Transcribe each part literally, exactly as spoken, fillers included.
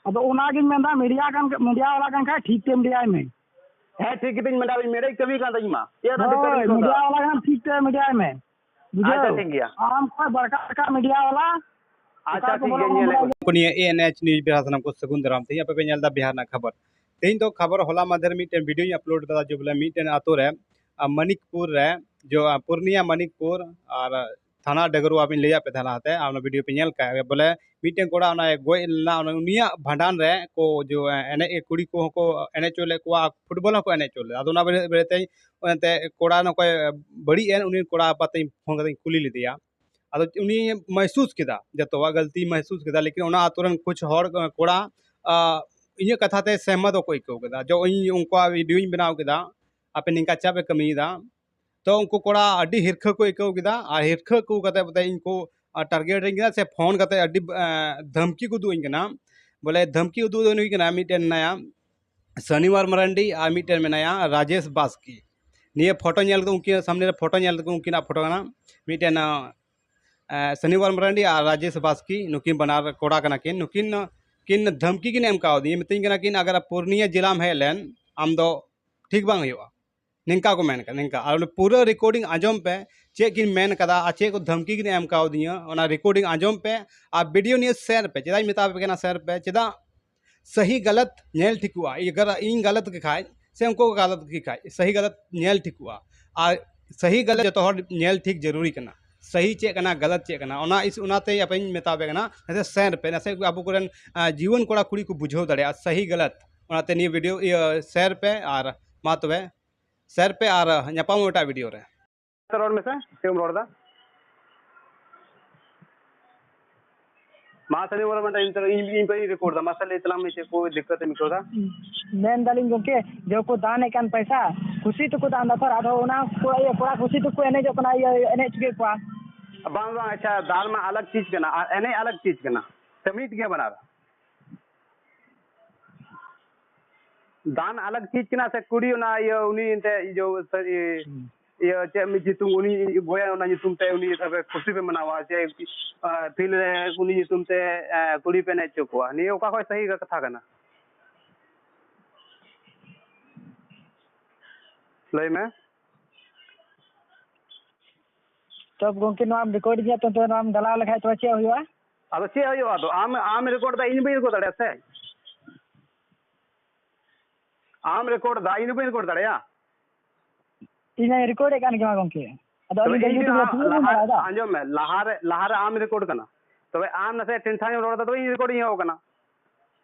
ᱟᱫᱚ ᱚᱱᱟᱜᱤᱧ ᱢᱮᱱᱫᱟ, ᱢᱤᱰᱤᱭᱟ ᱠᱟᱱ, ᱢᱤᱰᱤᱭᱟ ᱵᱟᱞᱟ ᱠᱟᱱ ᱠᱷᱟᱡ ᱴᱷᱤᱠ ᱛᱮ ᱢᱤᱰᱤᱭᱟᱭ ᱢᱮ᱾ ᱦᱮᱸ, ᱴᱷᱤᱠ ᱜᱮᱛᱚᱧ ᱢᱮᱱᱫᱟ, ᱤᱧ ᱢᱤᱰᱤᱭᱟᱧ ᱠᱟᱹᱢᱤ ᱠᱟᱱ ᱛᱟᱹᱧ ᱢᱟ᱾ ᱪᱮᱫ ᱨᱮᱱᱟᱜ ᱰᱤᱥᱴᱟᱨᱵ ᱦᱳᱭ, ᱤᱧ ᱠᱟᱹᱣᱫᱟ? ᱢᱤᱰᱤᱭᱟ ᱵᱟᱞᱟ ᱠᱟᱱ ᱴᱷᱤᱠ ᱛᱮ ᱢᱤᱰᱤᱭᱟᱭ ᱢᱮ᱾ ᱵᱩᱡᱷᱟᱹᱣ? ᱟᱪᱪᱷᱟ, ᱴᱷᱤᱠ ᱜᱮᱭᱟ᱾ ᱟᱢ ᱠᱷᱚᱡ ᱵᱟᱲᱠᱟ ᱵᱟᱲᱠᱟ ᱢᱤᱰᱤᱭᱟ ᱵᱟᱞᱟ, ᱟᱪᱪᱷᱟ, ᱚᱠᱟ ᱠᱚ ᱴᱷᱤᱠ ᱵᱚᱲᱚ ᱜᱮᱭᱟ, ᱵᱚᱲᱚ ᱧᱮᱞᱮᱫ ᱢᱤᱰᱤᱭᱟ ᱠᱚ᱾ ᱱᱤᱭᱟᱹ A N H news ᱵᱮᱲᱟ ᱥᱟᱱᱟᱢ ᱠᱚ ᱥᱟᱹᱜᱩᱱ ᱫᱟᱨᱟᱢ᱾ ᱛᱮᱦᱮᱧ ᱟᱯᱮ ᱯᱮ ᱧᱮᱞ ᱮᱫᱟ ᱵᱤᱦᱟᱨ ᱨᱮᱱᱟᱜ ᱠᱷᱚᱵᱚᱨ᱾ ᱛᱮᱦᱮᱧ ᱫᱚ ᱠᱷᱚᱵᱚᱨ ᱦᱚᱞᱟ ᱢᱟᱫᱷᱮᱨ ᱢᱤᱫᱴᱮᱱ ᱵᱷᱤᱰᱤᱭᱳᱧ ᱟᱯᱞᱳᱰ ᱞᱮᱫᱟ, ᱡᱮ ᱵᱚᱞᱮ ᱢᱤᱫᱴᱮᱱ ᱟᱛᱳ ᱨᱮ, ᱟ, ᱢᱟᱱᱤᱠᱯᱩᱨ ᱨᱮ, ᱡᱚ, ᱟ, ᱯᱩᱨᱱᱤᱭᱟ ᱢᱟᱱᱤᱠᱯᱩᱨ ᱟᱨ ᱛᱷᱟᱱᱟ ᱰᱟᱹᱜᱽᱨᱩᱣᱟ ᱵᱤᱱ ᱞᱟᱹᱭᱟᱫ ᱯᱮ ᱛᱟᱦᱮᱸ ᱞᱟᱦᱟᱛᱮ, ᱟᱨ ᱚᱱᱟ ᱵᱷᱤᱰᱤᱭᱳ ᱯᱮ ᱧᱮᱞ ᱠᱟᱜ ᱜᱮᱭᱟ᱾ ᱵᱚᱞᱮ ᱢᱤᱫᱴᱮᱱ ᱠᱚᱲᱟ ᱚᱱᱟ ᱜᱚᱡ ᱞᱮᱱᱟ, ᱚᱱᱟ ᱩᱱᱤᱭᱟᱜ ᱵᱷᱟᱸᱰᱟᱱ ᱨᱮ ᱠᱚ ᱡᱚ, ᱮᱱᱮᱡ, ᱠᱩᱲᱤ ᱠᱚᱦᱚᱸ ᱠᱚ ᱮᱱᱮᱡ ᱦᱚᱪᱚ ᱞᱮᱫ ᱠᱚᱣᱟ, ᱯᱷᱩᱴᱵᱚᱞ ᱦᱚᱸᱠᱚ ᱮᱱᱮᱡ ᱦᱚᱪᱚ ᱞᱮᱫᱟ᱾ ᱟᱫᱚ ᱚᱱᱟ ᱵᱟᱨᱮ-, ᱵᱟᱨᱮᱛᱮ ᱮᱱᱛᱮ ᱠᱚᱲᱟ ᱱᱚᱠᱚᱭ ᱵᱟᱹᱲᱤᱡ ᱮᱱ, ᱩᱱᱤ ᱠᱚᱲᱟ ᱟᱯᱟᱛᱤᱧ ᱯᱷᱳᱱ ᱠᱟᱛᱮᱧ ᱠᱩᱞᱤ ᱞᱮᱫᱮᱭᱟ᱾ ᱟᱫᱚ ᱩᱱᱤ ᱢᱟᱦᱥᱩᱥ ᱠᱮᱫᱟ, ᱡᱚᱛᱚᱣᱟᱜ ᱜᱟᱹᱞᱛᱤ ᱢᱟᱦᱥᱩᱥ ᱠᱮᱫᱟ, ᱞᱮᱠᱤᱱ ᱚᱱᱟ ᱟᱛᱳ ᱨᱮᱱ ᱠᱩᱪ ᱦᱚᱲ, ᱠᱚᱲᱟ, ᱟ, ᱤᱧᱟᱹᱜ ᱠᱟᱛᱷᱟ ᱛᱮ ᱥᱮᱦᱢᱚᱛ ᱵᱟᱠᱚ ᱟᱹᱭᱠᱟᱹᱣ ᱠᱮᱫᱟ᱾ ᱡᱚ ᱤᱧ ᱩᱱᱠᱩᱣᱟᱜ ᱵᱷᱤᱰᱤᱭᱳᱧ ᱵᱮᱱᱟᱣ ᱠᱮᱫᱟ, ᱟᱯᱮ ᱱᱤᱝᱠᱟ ᱪᱮᱫᱟᱜ ᱯᱮ ᱠᱟᱹᱢᱤᱭᱮᱫᱟ? ᱛᱚ ᱩᱱᱠᱩ ᱠᱚᱲᱟ ᱟᱹᱰᱤ ᱦᱤᱨᱠᱷᱟᱹ ᱠᱚ ᱟᱹᱭᱠᱟᱹᱣ ᱠᱮᱫᱟ, ᱟᱨ ᱦᱤᱨᱠᱷᱟᱹ ᱟᱹᱭᱠᱟᱹᱣ ᱠᱟᱛᱮ ᱵᱚᱞᱮ ᱤᱧ ᱠᱚ, ᱟ, ᱴᱟᱨᱜᱮᱴ ᱟᱹᱧ ᱠᱟᱱᱟ, ᱥᱮ ᱯᱷᱳᱱ ᱠᱟᱛᱮ ᱟᱹᱰᱤ, ᱟ, ᱫᱷᱟᱢᱠᱤ ᱠᱚ ᱩᱫᱩᱜ ᱟᱹᱧ ᱠᱟᱱᱟ᱾ ᱵᱚᱞᱮ ᱫᱷᱟᱢᱠᱤ ᱩᱫᱩᱜ ᱫᱚ ᱱᱩᱭ ᱠᱟᱱᱟ, ᱢᱤᱫᱴᱮᱱ ᱢᱮᱱᱟᱭᱟ ᱥᱟᱱᱤᱣᱟᱨ ᱢᱟᱨᱟᱱᱰᱤ ᱟᱨ ᱢᱤᱫᱴᱮᱱ ᱢᱮᱱᱟᱭᱟ ᱨᱟᱡᱮᱥ ᱵᱟᱥᱠᱤ᱾ ᱱᱤᱭᱟᱹ ᱯᱷᱳᱴᱳ ᱧᱮᱞ ᱠᱟᱛᱮ, ᱩᱱᱠᱤᱱᱟᱜ ᱥᱟᱢᱱᱮ ᱨᱮ ᱯᱷᱳᱴᱳ ᱧᱮᱞ ᱠᱟᱛᱮ ᱩᱱᱠᱤᱱᱟᱜ ᱯᱷᱳᱴᱳ ᱠᱟᱱᱟ᱾ ᱢᱤᱫᱴᱮᱱ, ᱟ, ᱮ, ᱥᱟᱱᱤᱣᱟᱨ ᱢᱟᱨᱟᱱᱰᱤ ᱟᱨ ᱨᱟᱡᱮᱥ ᱵᱟᱥᱠᱤ, ᱱᱩᱠᱤᱱ ᱵᱟᱱᱟᱨ ᱠᱚᱲᱟ ᱠᱟᱱᱟ ᱠᱤᱱ᱾ ᱱᱩᱠᱤᱱ, ᱠᱤᱱ ᱫᱷᱟᱢᱠᱤ ᱠᱤᱱ ᱮᱢ ᱠᱟᱣᱫᱤᱧᱟ, ᱢᱤᱛᱟᱹᱧ ᱠᱟᱱᱟ ᱠᱤᱱ, "ᱟᱜᱟᱨ ᱯᱩᱨᱱᱤᱭᱟ ᱡᱮᱞᱟᱢ ᱦᱮᱡ ᱞᱮᱱ, ᱟᱢ ᱫᱚ ᱴᱷᱤᱠ ᱵᱟᱝ ᱦᱩᱭᱩᱜᱼᱟ", ᱱᱤᱝᱠᱟ ᱠᱚ ᱢᱮᱱ ᱠᱟᱫᱟ, ᱱᱤᱝᱠᱟ᱾ ᱟᱨ ᱚᱱᱟ ᱯᱩᱨᱟᱹ ᱨᱮᱠᱳᱨᱰᱤᱝ ᱟᱸᱡᱚᱢ ᱯᱮ, ᱪᱮᱫ ᱠᱤᱱ ᱢᱮᱱ ᱠᱟᱫᱟ ᱟᱨ ᱪᱮᱫ ᱠᱚ ᱫᱷᱟᱢᱠᱤ ᱠᱤᱱ ᱮᱢ ᱠᱟᱣᱫᱤᱧᱟ, ᱚᱱᱟ ᱨᱮᱠᱳᱨᱰᱤᱝ ᱟᱸᱡᱚᱢ ᱯᱮ ᱟᱨ ᱵᱷᱤᱰᱤᱭᱳ ᱱᱤᱭᱟᱹ ᱥᱮᱭᱟᱨ ᱯᱮ᱾ ᱪᱮᱫᱟᱜ ᱤᱧ ᱢᱮᱛᱟ ᱯᱮ ᱠᱟᱱᱟ ᱥᱮᱭᱟᱨ ᱯᱮ? ᱪᱮᱫᱟᱜ? ᱥᱟᱹᱦᱤ ᱜᱟᱞᱟᱛ ᱧᱮᱞ ᱴᱷᱤᱠᱚᱜᱼᱟ᱾ ᱟᱜᱟᱨ ᱤᱧ ᱜᱟᱞᱟᱛ ᱜᱮ ᱠᱷᱟᱡ ᱥᱮ ᱩᱱᱠᱩ ᱠᱚ ᱜᱟᱞᱟᱛ ᱜᱮ ᱠᱷᱟᱡ, ᱥᱟᱹᱦᱤ ᱜᱟᱞᱟᱛ ᱧᱮᱞ ᱴᱷᱤᱠᱚᱜᱼᱟ᱾ ᱟᱨ ᱥᱟᱹᱦᱤ ᱜᱟᱞᱟᱛ ᱡᱚᱛᱚ ᱦᱚᱲ ᱧᱮᱞ ᱴᱷᱤᱠ ᱡᱟᱹᱨᱩᱨᱤ ᱠᱟᱱᱟ᱾ ᱥᱟᱹᱦᱤ ᱪᱮᱫ ᱠᱟᱱᱟ, ᱜᱟᱞᱟᱛ ᱪᱮᱫ ᱠᱟᱱᱟ, ᱚᱱᱟ ᱤᱥ-, ᱚᱱᱟᱛᱮ ᱟᱯᱮᱧ ᱢᱮᱛᱟ ᱯᱮ ᱠᱟᱱᱟ, ᱱᱟᱥᱮ ᱥᱮᱭᱟᱨ ᱯᱮ, ᱱᱟᱥᱮ ᱟᱵᱚ ᱠᱚᱨᱮᱱ, ᱟ, ᱡᱩᱣᱟᱹᱱ ᱠᱚᱲᱟ ᱠᱩᱲᱤ ᱠᱚ ᱵᱩᱡᱷᱟᱹᱣ ᱫᱟᱲᱮᱭᱟᱜᱼᱟ ᱥᱟᱹᱦᱤ ᱜᱟᱞᱟᱛ᱾ ᱚᱱᱟᱛᱮ ᱱᱤᱭᱟᱹ ᱵᱷᱤᱰᱤᱭᱳ, ᱤᱭᱟᱹ, ᱥᱮᱭᱟᱨ ᱯᱮ᱾ ᱟᱨ ᱢᱟ ᱛᱚᱵᱮ ᱥᱮᱭᱟᱨ ᱯᱮ ᱟᱨ ᱧᱟᱯᱟᱢ ᱮᱴᱟᱜ ᱵᱷᱤᱰᱤᱭᱳ ᱨᱮ᱾ ᱨᱚᱲ ᱢᱮᱥᱮ, ᱪᱮᱫ ᱮᱢ ᱨᱚᱲ ᱮᱫᱟ? ᱢᱟ ᱥᱟᱹᱨᱤ ᱵᱚᱞᱮ ᱢᱤᱫᱴᱟᱝ ᱤᱧ, ᱤᱧ, ᱤᱧ ᱯᱟᱹᱧ ᱨᱮᱠᱚᱨᱰ ᱮᱫᱟ᱾ ᱢᱟᱥᱮ ᱞᱟᱹᱭ ᱛᱟᱞᱟᱝ ᱢᱮ, ᱪᱮᱫ ᱠᱚ ᱫᱤᱠᱠᱟᱛ ᱮᱢ ᱟᱹᱭᱠᱟᱹᱣ ᱮᱫᱟ? ᱢᱮᱱ ᱫᱟᱞᱤᱧ ᱜᱚᱢᱠᱮ, ᱡᱮ ᱠᱚ ᱫᱟᱱ ᱮᱫ ᱠᱟᱱ ᱯᱚᱭᱥᱟ, ᱠᱩᱥᱤ ᱛᱮᱠᱚ ᱫᱟᱱ ᱮᱫᱟ ᱛᱷᱚᱨ, ᱟᱫᱚ ᱚᱱᱟ ᱠᱚ, ᱤᱭᱟᱹ, ᱠᱚᱲᱟ ᱠᱩᱥᱤ ᱛᱮᱠᱚ ᱮᱱᱮᱡᱚᱜ ᱠᱟᱱᱟ, ᱤᱭᱟᱹ, ᱮᱱᱮᱡ ᱦᱚᱪᱚ ᱠᱮᱫ ᱠᱚᱣᱟ᱾ ᱵᱟᱝ, ᱵᱟᱝ, ᱟᱪᱪᱷᱟ, ᱫᱟᱱ ᱢᱟ ᱟᱞᱟᱜᱽ ᱪᱤᱡᱽ ᱠᱟᱱᱟ ᱟᱨ ᱮᱱᱮᱡ ᱟᱞᱟᱜᱽ ᱪᱤᱡᱽ ᱠᱟᱱᱟ, ᱥᱮ ᱢᱤᱫ ᱜᱮᱭᱟ ᱵᱟᱱᱟᱨ? ᱫᱟᱱ ᱟᱞᱟᱜᱽ ᱪᱤᱡᱽ ᱠᱟᱱᱟ ᱥᱮ ᱠᱩᱲᱤ ᱚᱱᱟ, ᱤᱭᱟᱹ, ᱩᱱᱤ ᱮᱱᱛᱮ, ᱤᱭᱟᱹ, ᱥᱟᱹᱨᱤ, ᱦᱩᱸ᱾ ᱤᱭᱟᱹ ᱪᱮᱫ ᱢᱤᱫ ᱧᱩᱛᱩᱢ, ᱩᱱᱤ ᱜᱚᱭᱟ ᱚᱱᱟ ᱧᱩᱛᱩᱢ ᱛᱮ ᱩᱱᱤ ᱛᱟᱯᱚᱨᱮ ᱠᱷᱩᱥᱤ ᱯᱮ ᱢᱟᱱᱟᱣᱟ, ᱪᱮ ᱯᱷᱤᱞᱰ ᱨᱮ ᱩᱱᱤ ᱧᱩᱛᱩᱢ ᱛᱮ ᱠᱩᱲᱤ ᱯᱮ ᱮᱱᱮᱡ ᱦᱚᱪᱚ ᱠᱚᱣᱟ, ᱱᱤᱭᱟᱹ ᱚᱠᱟ ᱠᱷᱚᱡ ᱥᱟᱹᱦᱤ ᱠᱟᱛᱷᱟ ᱠᱟᱱᱟ? ᱞᱟᱹᱭ ᱢᱮ᱾ ᱛᱚ ᱜᱚᱝᱠᱮ, ᱱᱚᱣᱟᱢ ᱨᱮᱠᱚᱨᱰ ᱜᱮᱭᱟ ᱛᱚ, ᱛᱚ ᱱᱚᱣᱟᱢ ᱰᱟᱞᱟᱣ ᱞᱮᱠᱷᱟᱡ ᱛᱚ ᱪᱮᱫ ᱦᱩᱭᱩᱜᱼᱟ? ᱟᱫᱚ ᱪᱮᱫ ᱦᱩᱭᱩᱜᱼᱟ? ᱟᱫᱚ ᱟᱢ ᱟᱢ ᱨᱮᱠᱚᱨᱰ ᱫᱟ, ᱤᱧ ᱵᱟᱹᱧ ᱨᱮᱠᱚᱨᱰ ᱫᱟᱲᱮᱭᱟᱜᱼᱟ ᱥᱮ? ᱟᱢ ᱨᱮᱠᱚᱨᱰ ᱫᱟ, ᱤᱧ ᱵᱟᱹᱧ ᱨᱮᱠᱚᱨᱰ ᱫᱟᱲᱮᱭᱟᱜᱼᱟ? ᱤᱧ ᱢᱟᱧ ᱨᱮᱠᱚᱨᱰ ᱮᱫ ᱠᱟᱱ ᱜᱮ ᱢᱟ ᱜᱚᱝᱠᱮ᱾ ᱟᱫᱚ ᱛᱚᱵᱮ ᱤᱧ ᱫᱚ ᱞᱟᱦᱟ, ᱟᱸᱡᱚᱢ ᱢᱮ, ᱞᱟᱦᱟᱨᱮ ᱞᱟᱦᱟᱨᱮ ᱟᱢ ᱨᱮᱠᱚᱨᱰ ᱠᱟᱱᱟ, ᱛᱚᱵᱮ ᱟᱢ ᱱᱟᱥᱮ ᱴᱷᱮᱱ ᱴᱷᱟᱱ ᱨᱚᱲ ᱫᱟ, ᱛᱚᱵᱮ ᱤᱧ ᱨᱮᱠᱚᱨᱰ ᱤᱧ ᱮᱦᱚᱵ ᱠᱟᱱᱟ᱾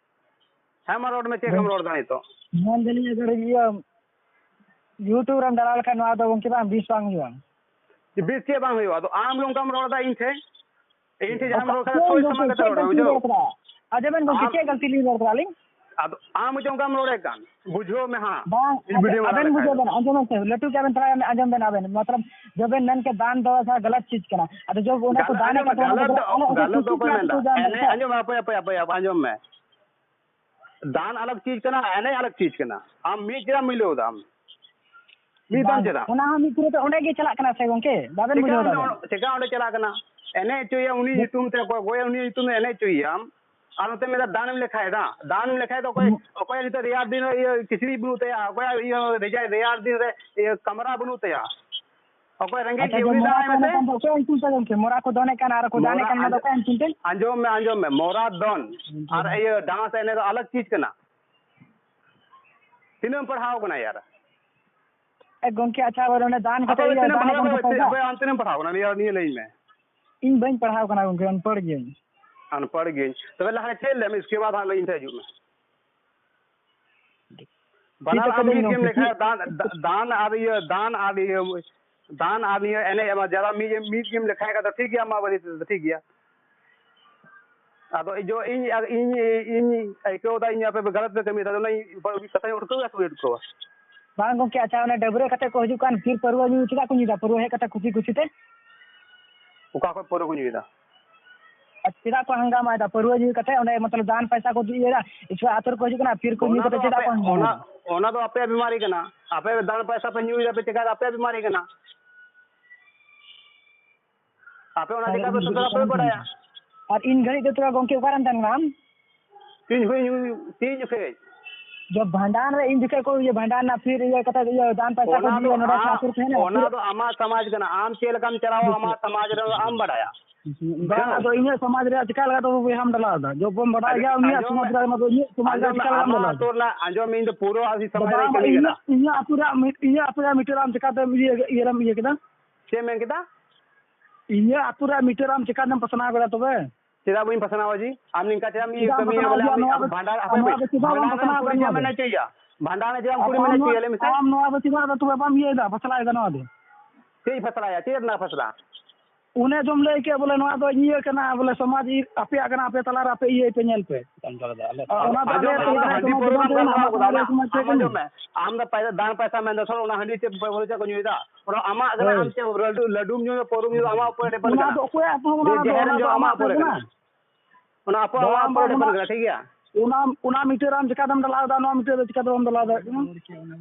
ᱦᱮᱸ, ᱢᱟ ᱨᱚᱲ ᱢᱮ, ᱪᱮᱫ ᱮᱢ ᱨᱚᱲ ᱫᱟ ᱱᱤᱛᱚᱜ? ᱢᱮᱱ ᱫᱟᱞᱤᱧ ᱟᱜᱟᱨ ᱤᱭᱟᱹ YouTube ᱨᱮᱢ ᱰᱟᱞᱟᱣ ᱞᱮᱠᱷᱟᱱ ᱱᱚᱣᱟ ᱫᱚ ᱜᱚᱝᱠᱮ ᱵᱟᱝ ᱵᱮᱥ ᱵᱟᱝ ᱦᱩᱭᱩᱜᱼᱟ᱾ ᱵᱮᱥ ᱪᱮᱫ ᱵᱟᱝ ᱦᱩᱭᱩᱜᱼᱟ? ᱟᱫᱚ ᱟᱢ ᱜᱮ ᱚᱱᱠᱟᱢ ᱨᱚᱲ ᱫᱟ ᱤᱧ ᱴᱷᱮᱱ, ᱤᱧ ᱴᱷᱮᱱ ᱡᱟᱦᱟᱸᱢ ᱨᱚᱲ ᱠᱟᱱᱟ ᱥᱚᱭ ᱥᱚᱢᱟᱱ ᱠᱟᱛᱮ ᱨᱚᱲ ᱢᱮ, ᱵᱩᱡᱷᱟᱹᱣ? ᱟᱸᱡᱚᱢ ᱵᱮᱱ ᱜᱚᱝᱠᱮ, ᱪᱮᱫ ᱜᱟᱹᱞᱛᱤ ᱞᱤᱧ ᱨᱚᱲ ᱠᱟᱫᱟ ᱟᱹᱞᱤᱧ? ᱟᱫᱚ ᱟᱢ ᱦᱚᱪᱚ ᱚᱱᱠᱟᱢ ᱨᱚᱲᱮᱫ ᱠᱟᱱ, ᱵᱩᱡᱷᱟᱹᱣ ᱢᱮ ᱦᱟᱸᱜ᱾ ᱵᱟᱝ, ᱤᱧ ᱵᱷᱤᱰᱤᱭᱳ ᱵᱮᱱᱟᱣ ᱟᱵᱮᱱ ᱞᱮᱠᱷᱟᱡ ᱵᱩᱡᱷᱟᱹᱣ ᱫᱚ᱾ ᱵᱮᱱ, ᱟᱸᱡᱚᱢ ᱵᱮᱱ ᱥᱮ, ᱞᱟᱹᱴᱩ ᱜᱮ ᱟᱵᱮᱱ ᱛᱷᱚᱲᱟ ᱟᱸᱡᱚᱢ ᱵᱮᱱ ᱟᱵᱮᱱ, ᱢᱚᱛᱞᱚᱵ ᱡᱚᱵᱮᱱ ᱢᱮᱱ ᱠᱮᱫ ᱫᱟᱱ ᱫᱚ ᱥᱟ ᱜᱟᱞᱟᱛ ᱪᱤᱡᱽ ᱠᱟᱱᱟ᱾ ᱟᱫᱚ ᱡᱚᱵ ᱚᱱᱟ ᱠᱚ ᱜᱟᱞᱟᱛ, ᱫᱟᱱ ᱟᱸᱡᱚᱢ ᱢᱮ, ᱠᱟᱛᱮ ᱚᱱᱟ ᱜᱟᱞᱟᱛ ᱠᱚᱫᱚ ᱫᱚ, ᱜᱟᱞᱟᱛ ᱫᱚ ᱚᱠᱚᱭ ᱢᱮᱱᱫᱟ? ᱠᱚ ᱫᱟᱱ ᱮᱱᱮᱡ, ᱫᱟ᱾ ᱟᱸᱡᱚᱢ ᱢᱮ, ᱦᱟᱯᱳᱭ, ᱦᱟᱯᱳᱭ, ᱦᱟᱯᱳᱭ, ᱟᱸᱡᱚᱢ ᱢᱮ᱾ ᱫᱟᱱ ᱟᱞᱟᱜᱽ ᱪᱤᱡᱽ ᱠᱟᱱᱟ, ᱮᱱᱮᱡ ᱟᱞᱟᱜᱽ ᱪᱤᱡᱽ ᱠᱟᱱᱟ᱾ ᱟᱢ ᱢᱤᱫ ᱪᱮᱫᱟᱜ ᱮᱢ ᱢᱤᱞᱟᱹᱣ ᱫᱟᱢ? ᱢᱤᱫ ᱫᱟᱢ ᱵᱟᱝ, ᱪᱮᱫᱟᱜ? ᱚᱱᱟ ᱦᱚᱸ ᱢᱤᱫ ᱯᱩᱨᱟᱹ ᱛᱮ ᱚᱸᱰᱮ ᱜᱮ ᱪᱟᱞᱟᱜ ᱠᱟᱱᱟ ᱥᱮ ᱜᱚᱝᱠᱮ? ᱵᱟᱵᱮᱱ ᱪᱮᱠᱟ ᱵᱩᱡᱷᱟᱹᱣ ᱚᱸᱰᱮ, ᱫᱟ ᱟᱵᱮᱱ? ᱪᱮᱠᱟ ᱚᱸᱰᱮ ᱪᱟᱞᱟᱜ ᱠᱟᱱᱟ? ᱮᱱᱮᱡ ᱦᱚᱪᱚᱭᱮᱭᱟ ᱩᱱᱤ ᱧᱩᱛᱩᱢ ᱛᱮ, ᱚᱠᱚᱭ ᱜᱚᱭ ᱩᱱᱤ ᱧᱩᱛᱩᱢ ᱛᱮ ᱮᱱᱮᱡ ᱦᱚᱪᱚᱭᱮᱭᱟᱢ᱾ ᱟᱨ ᱱᱚᱛᱮ ᱢᱮᱱᱫᱟ ᱫᱟᱱᱮᱢ ᱞᱮᱠᱷᱟᱭᱮᱫᱟ᱾ ᱫᱟᱱᱮᱢ ᱞᱮᱠᱷᱟᱭ ᱫᱚ ᱚᱠᱚᱭ, ᱚᱠᱚᱭᱟᱜ ᱱᱤᱛᱚᱜ ᱨᱮᱭᱟᱲ ᱫᱤᱱ ᱨᱮ ᱤᱭᱟᱹ ᱠᱤᱪᱨᱤᱡ ᱵᱟᱹᱱᱩᱜ ᱛᱟᱭᱟ, ᱚᱠᱚᱭᱟᱜ ᱤᱭᱟᱹ ᱨᱮᱡᱟᱭ ᱨᱮᱭᱟᱲ ᱫᱤᱱ ᱨᱮ ᱤᱭᱟᱹ ᱠᱟᱢᱨᱟ ᱵᱟᱹᱱᱩᱜ ᱛᱟᱭᱟ? ᱚᱠᱚᱭ ᱨᱮᱸᱜᱮᱡ ᱟᱪᱪᱷᱟ, ᱜᱮ, ᱡᱮ ᱩᱱᱤ ᱢᱚᱨᱟ ᱫᱟᱱᱟᱭ ᱠᱚ ᱢᱮᱥᱮ᱾ ᱮᱱᱮᱡ ᱠᱟᱱ ᱫᱚ ᱚᱠᱚᱭᱟᱜ ᱧᱩᱛᱩᱢ ᱛᱮ ᱜᱚᱝᱠᱮ? ᱢᱚᱨᱟ ᱠᱚ ᱫᱚᱱᱮᱜ ᱠᱟᱱ, ᱚᱱᱟ ᱫᱚ ᱚᱠᱚᱭᱟᱜ ᱧᱩᱛᱩᱢ ᱛᱮ? ᱟᱸᱡᱚᱢ ᱢᱮ, ᱟᱸᱡᱚᱢ ᱢᱮ, ᱢᱚᱨᱟ ᱫᱚᱱ ᱟᱨ ᱤᱭᱟᱹ ᱰᱟᱱᱥ ᱮᱱᱮᱡ ᱫᱚ ᱟᱞᱟᱜᱽ ᱪᱤᱡᱽ ᱠᱟᱱᱟ᱾ ᱛᱤᱱᱟᱹᱜ ᱮᱢ ᱯᱟᱲᱦᱟᱣ ᱠᱟᱱᱟ ᱭᱟᱨ? ᱮ ᱜᱚᱝᱠᱮ, ᱟᱪᱪᱷᱟ, ᱟᱵᱟᱨ ᱚᱱᱮ ᱫᱟᱱ ᱠᱟᱛᱮ ᱟᱯᱮ ᱤᱭᱟᱹ ᱛᱤᱱᱟᱹᱜ ᱫᱟᱱᱮᱜ ᱯᱟᱲᱦᱟᱣ ᱠᱟᱱ ᱠᱟᱱᱟ? ᱫᱚ ᱚᱠᱚᱭ ᱫᱚ? ᱚᱠᱚᱭ ᱟᱢ ᱛᱤᱱᱟᱹᱜ ᱮᱢ ᱯᱟᱲᱦᱟᱣ ᱠᱟᱱᱟ? ᱱᱤᱭᱟᱹ, ᱱᱤᱭᱟᱹ ᱞᱟᱹᱭ ᱢᱮ᱾ ᱤᱧ ᱵᱟᱹᱧ ᱯᱟᱲᱦᱟᱣ ᱠᱟᱱᱟ ᱜᱚᱝᱠᱮ, ᱚᱱᱯᱚᱲ ᱜᱤᱭᱟᱹᱧ᱾ ᱟᱱᱯᱟᱲ ᱜᱤᱭᱟᱹᱧ᱾ ᱛᱚᱵᱮ ᱞᱟᱦᱟ ᱪᱮᱫ ᱞᱟᱹᱭ ᱢᱮ, ᱤᱥᱠᱮ ᱵᱟᱫ ᱦᱟᱸᱜ ᱞᱟᱹᱭ ᱤᱧ ᱴᱷᱮᱱ ᱦᱤᱡᱩᱜ ᱢᱮ᱾ ᱵᱟᱱᱟᱨ ᱪᱮᱫ ᱟᱢ ᱠᱟᱫᱟᱹᱧ ᱢᱤᱫ ᱜᱮᱢ ᱜᱚᱝᱠᱮ, ᱞᱮᱠᱷᱟᱭᱟ, ᱪᱮᱫ? ᱫᱟᱱ, ᱫᱟ-, ᱫᱟᱱ ᱟᱨ ᱤᱭᱟᱹ, ᱫᱟᱱ ᱟᱨ ᱤᱭᱟᱹ, ᱫᱟᱱ ᱟᱨ ᱱᱤᱭᱟᱹ ᱮᱱᱮᱡ ᱟᱢᱟ, ᱡᱟᱨᱟ ᱢᱤᱫ, ᱢᱤᱫ ᱜᱮᱢ ᱞᱮᱠᱷᱟᱭ ᱠᱷᱟᱡ ᱫᱚ ᱴᱷᱤᱠ ᱜᱮᱭᱟ, ᱟᱢᱟᱜ ᱵᱟᱨᱮ ᱛᱮᱫᱚ ᱴᱷᱤᱠ ᱜᱮᱭᱟ᱾ ᱟᱫᱚ ᱤᱧ ᱡᱚ-, ᱤᱧ, ᱤᱧ, ᱤᱧ ᱟᱹᱭᱠᱟᱹᱣ ᱫᱟ ᱤᱧ ᱟᱯᱮ ᱯᱮ ᱜᱟᱞᱟᱛ ᱯᱮ ᱠᱟᱹᱢᱤᱭᱮᱫᱟ, ᱟᱫᱚ ᱚᱱᱟ ᱠᱟᱛᱷᱟᱧ ᱩᱴᱠᱟᱹᱣᱟ ᱥᱮ ᱵᱟᱹᱧ ᱩᱴᱠᱟᱹᱣᱟ? ᱵᱟᱝ ᱜᱚᱝᱠᱮ, ᱟᱪᱪᱷᱟ, ᱚᱱᱮ ᱰᱟᱹᱵᱽᱨᱟᱹ ᱠᱟᱛᱮ ᱠᱚ ᱦᱤᱡᱩᱜ ᱠᱟᱱ, ᱯᱷᱤᱨ ᱯᱟᱹᱨᱣᱟᱹ ᱧᱩ ᱪᱮᱫᱟᱜ ᱠᱚ ᱧᱩᱭᱫᱟ? ᱯᱟᱹᱨᱣᱟᱹ ᱦᱮᱡ ᱠᱟᱛᱮ ᱠᱩᱥᱤ ᱠᱩᱥᱤ ᱛᱮ? ᱚᱠᱟ ᱠᱷᱚᱡ ᱯᱟᱹᱣᱨᱟᱹ ᱠᱚ ᱧᱩᱭᱮᱫᱟ? ᱟᱨ ᱪᱮᱫᱟᱜ ᱠᱚ ᱦᱟᱝᱜᱟᱢᱟᱭᱮᱫᱟ? ᱯᱟᱹᱨᱣᱟᱹ ᱧᱩ ᱠᱟᱛᱮ ᱚᱸᱰᱮ ᱢᱚᱛᱞᱚᱵ ᱫᱟᱱ ᱯᱚᱭᱥᱟ ᱠᱚ ᱤᱫᱤᱭᱮᱫᱟ, ᱤᱥᱠᱮ ᱟᱛᱳ ᱨᱮᱠᱚ ᱦᱤᱡᱩᱜ ᱠᱟᱱᱟ, ᱯᱷᱤᱨ ᱠᱚ ᱧᱩ ᱚᱱᱟ ᱠᱟᱛᱮ ᱫᱚ ᱪᱮᱫᱟᱜ ᱟᱯᱮ, ᱠᱚ ᱦᱟᱝᱜᱟᱢᱟ? ᱚᱱᱟ, ᱚᱱᱟ ᱫᱚ ᱟᱯᱮᱭᱟᱜ ᱵᱤᱢᱟᱨᱤ ᱠᱟᱱᱟ᱾ ᱟᱯᱮ ᱫᱟᱱ ᱯᱚᱭᱥᱟ ᱯᱮ ᱧᱩᱭᱮᱫᱟ ᱯᱮ, ᱪᱮᱠᱟ ᱟᱯᱮᱭᱟᱜ ᱵᱤᱢᱟᱨᱤ ᱠᱟᱱᱟ᱾ ᱟᱯᱮ ᱚᱱᱟ ᱟᱨ ᱪᱮᱠᱟ ᱯᱮ ᱤᱧ ᱥᱩᱫᱷᱨᱟᱹᱜ ᱟᱯᱮ ᱵᱟᱲᱟᱭᱟ᱾ ᱟᱨ ᱤᱧ ᱜᱷᱟᱹᱲᱤᱡ ᱫᱚ ᱛᱚᱵᱮ ᱜᱚᱢᱠᱮ ᱚᱠᱟᱨᱮᱢ ᱛᱟᱦᱮᱱ ᱠᱟᱱᱟ ᱟᱢ? ᱛᱤᱱ ᱡᱚᱠᱷᱮᱡ, ᱛᱤᱱ ᱡᱚᱠᱷᱮᱡ? ᱡᱚᱵ ᱵᱷᱟᱸᱰᱟᱱ ᱨᱮ ᱤᱧ ᱡᱚᱠᱷᱮᱡ ᱠᱚ ᱤᱭᱟᱹ ᱵᱷᱟᱸᱰᱟᱱ ᱨᱮᱱᱟᱜ ᱯᱷᱤᱨ ᱤᱭᱟᱹ ᱠᱟᱛᱮ ᱤᱭᱟᱹ ᱫᱟᱱ ᱯᱚᱭᱥᱟ ᱠᱚ ᱚᱱᱟ ᱫᱚ ᱤᱫᱤᱭᱟ ᱱᱚᱰᱮ ᱟᱢ, ᱠᱷᱟᱥ ᱨᱮ ᱛᱟᱦᱮᱱᱟ, ᱚᱱᱟ ᱯᱷᱤᱨ ᱫᱚ ᱟᱢᱟᱜ ᱥᱚᱢᱟᱡᱽ ᱠᱟᱱᱟ, ᱟᱢ ᱪᱮᱫ ᱞᱮᱠᱟᱢ ᱪᱟᱞᱟᱣᱟ ᱟᱢᱟᱜ ᱥᱚᱢᱟᱡᱽ ᱨᱮ ᱟᱢ ᱵᱟᱰᱟᱭᱟ᱾ ᱵᱟᱝ, ᱵᱩᱡᱷᱟᱹᱣ? ᱟᱫᱚ ᱤᱧᱟᱹᱜ ᱥᱚᱢᱟᱡᱽ ᱨᱮᱭᱟᱜ ᱪᱤᱠᱟ ᱞᱮᱠᱟ ᱛᱮ ᱵᱚᱭᱦᱟᱢ ᱰᱟᱞᱟᱣ ᱮᱫᱟ? ᱡᱚᱵ ᱵᱚᱱ ᱵᱟᱰᱟᱭ ᱟᱫᱚ ᱜᱮᱭᱟ ᱩᱱᱤᱭᱟᱜ ᱟᱸᱡᱚᱢ ᱥᱚᱢᱟᱡᱽ ᱢᱮ, ᱨᱮ, ᱚᱱᱟ ᱫᱚ ᱤᱧᱟᱹᱜ ᱥᱚᱢᱟᱡᱽ ᱨᱮ ᱟᱸᱡᱚᱢ ᱢᱮ, ᱪᱤᱠᱟ ᱞᱮᱠᱟᱢ ᱟᱢᱟᱜ ᱰᱟᱞᱟᱣ ᱮᱫᱟ? ᱟᱹᱛᱩ ᱨᱮᱱᱟᱜ, ᱟᱸᱡᱚᱢ ᱢᱮ, ᱤᱧ ᱫᱚ ᱯᱩᱨᱟᱹ ᱟᱹᱫᱤ ᱥᱚᱢᱟᱡᱽ ᱵᱟᱵᱟ, ᱨᱮ ᱟᱢᱟᱜ ᱠᱟᱹᱢᱤ ᱤᱧᱟᱹᱜ, ᱠᱟᱱᱟ᱾ ᱤᱧᱟᱹᱜ ᱟᱹᱛᱩ ᱨᱮᱭᱟᱜ ᱢᱤᱫ, ᱤᱧᱟᱹᱜ ᱟᱹᱛᱩ ᱨᱮᱭᱟᱜ ᱢᱤᱫᱴᱮᱱ ᱟᱢ ᱪᱤᱠᱟᱛᱮᱢ ᱤᱭᱟᱹ, ᱤᱭᱟᱹ, ᱤᱭᱟᱹ ᱠᱮᱫᱟ? ᱪᱮᱫ ᱮᱢ ᱢᱮᱱ ᱠᱮᱫᱟ? ᱤᱧᱟᱹᱜ ᱟᱹᱛᱩ ᱨᱮᱭᱟᱜ ᱢᱤᱴᱟᱨ ᱟᱢ ᱪᱤᱠᱟᱛᱮᱢ ᱯᱟᱥᱱᱟᱣ ᱠᱮᱫᱟ ᱛᱚᱵᱮ? ᱪᱮᱫᱟᱜ ᱵᱟᱹᱧ ᱯᱟᱥᱱᱟᱣᱟ ᱡᱤ? ᱟᱢ ᱱᱤᱝᱠᱟ ᱪᱮᱫᱟᱜ ᱮᱢ ᱤᱭᱟᱹ ᱪᱮᱫᱟᱜ ᱮᱢ ᱠᱟᱹᱢᱤᱭᱟ ᱯᱟᱥᱱᱟᱣ ᱵᱚᱞᱮ ᱠᱮᱫᱟ? ᱟᱢ ᱱᱚᱣᱟ ᱫᱚ, ᱵᱷᱟᱸᱰᱟᱱ, ᱟᱯᱮ ᱱᱚᱣᱟ ᱯᱮ, ᱫᱚ ᱪᱮᱫᱟᱜ ᱵᱟᱢ ᱵᱷᱟᱸᱰᱟᱱ ᱨᱮᱢ ᱯᱟᱥᱱᱟᱣ ᱠᱩᱲᱤ ᱠᱮᱫᱟ? ᱢᱮᱱᱮ ᱪᱮᱫ ᱭᱟ? ᱵᱷᱟᱸᱰᱟᱱ ᱨᱮ ᱪᱮᱫᱟᱜ ᱮᱢ ᱟᱢ, ᱠᱩᱲᱤ ᱟᱢ ᱢᱮᱱᱮ ᱱᱚᱣᱟ, ᱪᱮᱫ ᱭᱟ? ᱞᱟᱹᱭ ᱢᱮᱥᱮ᱾ ᱟᱢ ᱱᱚᱣᱟ ᱫᱚ ᱪᱮᱫᱟᱜ ᱫᱚ ᱛᱚᱵᱮ ᱵᱟᱢ ᱤᱭᱟᱹᱭᱮᱫᱟ, ᱯᱟᱥᱱᱟᱣᱮᱫᱟ ᱱᱚᱣᱟ ᱫᱚ? ᱪᱮᱫ ᱤᱧ ᱯᱟᱥᱱᱟᱣᱟ? ᱪᱮᱫ ᱨᱮᱱᱟᱜ ᱯᱟᱥᱱᱟᱣ? ᱚᱱᱮ ᱡᱚᱢ ᱞᱟᱹᱭ ᱠᱮᱫ ᱵᱚᱞᱮ ᱱᱚᱣᱟ ᱫᱚ ᱤᱭᱟᱹ ᱠᱟᱱᱟ ᱵᱚᱞᱮ ᱥᱚᱢᱟᱡᱽ ᱤ-, ᱟᱯᱮᱭᱟᱜ ᱠᱟᱱᱟ, ᱟᱯᱮ ᱛᱟᱞᱟᱨᱮ ᱟᱯᱮ ᱤᱭᱟᱹᱭ ᱯᱮ ᱧᱮᱞ ᱯᱮ᱾ ᱚᱱᱟ ᱫᱚ ᱟᱸᱡᱚᱢ ᱟᱞᱮ ᱢᱮ, ᱟᱢ ᱫᱚ ᱥᱚᱢᱟᱡᱽ ᱫᱚ ᱦᱟᱺᱰᱤ ᱵᱟᱝ ᱯᱟᱹᱣᱨᱟᱹ ᱠᱟᱱᱟ, ᱨᱮᱱᱟᱜ ᱟᱢᱟᱜ ᱜᱟᱞᱢᱟᱨᱟᱣ ᱥᱚᱢᱟᱡᱽ ᱠᱟᱱᱟ, ᱠᱟᱱᱟ᱾ ᱟᱢ ᱟᱸᱡᱚᱢ ᱢᱮ, ᱟᱢ ᱫᱚ ᱯᱟᱭ-, ᱫᱟᱱ ᱯᱟᱭᱥᱟ ᱢᱮᱱ ᱫᱚ ᱥᱚᱞ ᱚᱱᱟ ᱦᱟᱺᱰᱤ ᱪᱮᱫ ᱯᱟᱹᱣᱨᱟᱹ ᱪᱮᱫ ᱠᱚ ᱧᱩᱭᱮᱫᱟ? ᱚᱱᱟ ᱟᱢᱟᱜ ᱠᱟᱱᱟ, ᱦᱳᱭ᱾ ᱟᱢ ᱪᱮᱫ ᱞᱟᱹᱰᱩ, ᱞᱟᱹᱰᱩᱢ ᱧᱩᱭᱟ, ᱯᱟᱹᱣᱨᱟᱹᱢ ᱧᱩᱭᱟ, ᱟᱢᱟᱜ ᱩᱯᱚᱨ ᱰᱤᱯᱮᱱᱰ ᱚᱱᱟ ᱠᱟᱱᱟ᱾ ᱫᱚ ᱚᱠᱚᱭᱟᱜ ᱟᱹᱛᱩ ᱦᱚᱸ ᱡᱮ ᱵᱟᱝ, ᱚᱱᱟ ᱫᱚ ᱡᱟᱦᱮᱨ ᱨᱮᱢ ᱚᱱᱟ ᱫᱚ ᱡᱚᱢᱟ, ᱟᱢᱟᱜ ᱟᱢᱟᱜ ᱩᱯᱚᱨ ᱟᱹᱛᱩ ᱰᱤᱯᱮᱱᱰ ᱠᱟᱱᱟ᱾ ᱠᱟᱱᱟ᱾ ᱚᱱᱟ ᱟᱯᱚ ᱵᱟᱝ, ᱟᱢᱟᱜ ᱩᱯᱚᱨ ᱵᱟᱝ, ᱰᱤᱯᱮᱱᱰ ᱚᱱᱟ, ᱠᱟᱱᱟ, ᱴᱷᱤᱠ ᱜᱮᱭᱟ? ᱚᱱᱟ, ᱚᱱᱟ ᱢᱤᱴᱟᱨ ᱟᱢ ᱪᱤᱠᱟᱛᱮᱢ ᱰᱟᱞᱟᱣ ᱮᱫᱟ? ᱱᱚᱣᱟ ᱢᱤᱴᱟᱨ ᱫᱚ ᱪᱤᱠᱟᱛᱮ ᱵᱟᱢ ᱰᱟᱞᱟᱣ ᱫᱟᱲᱮᱭᱟᱜ ᱠᱟᱱᱟ?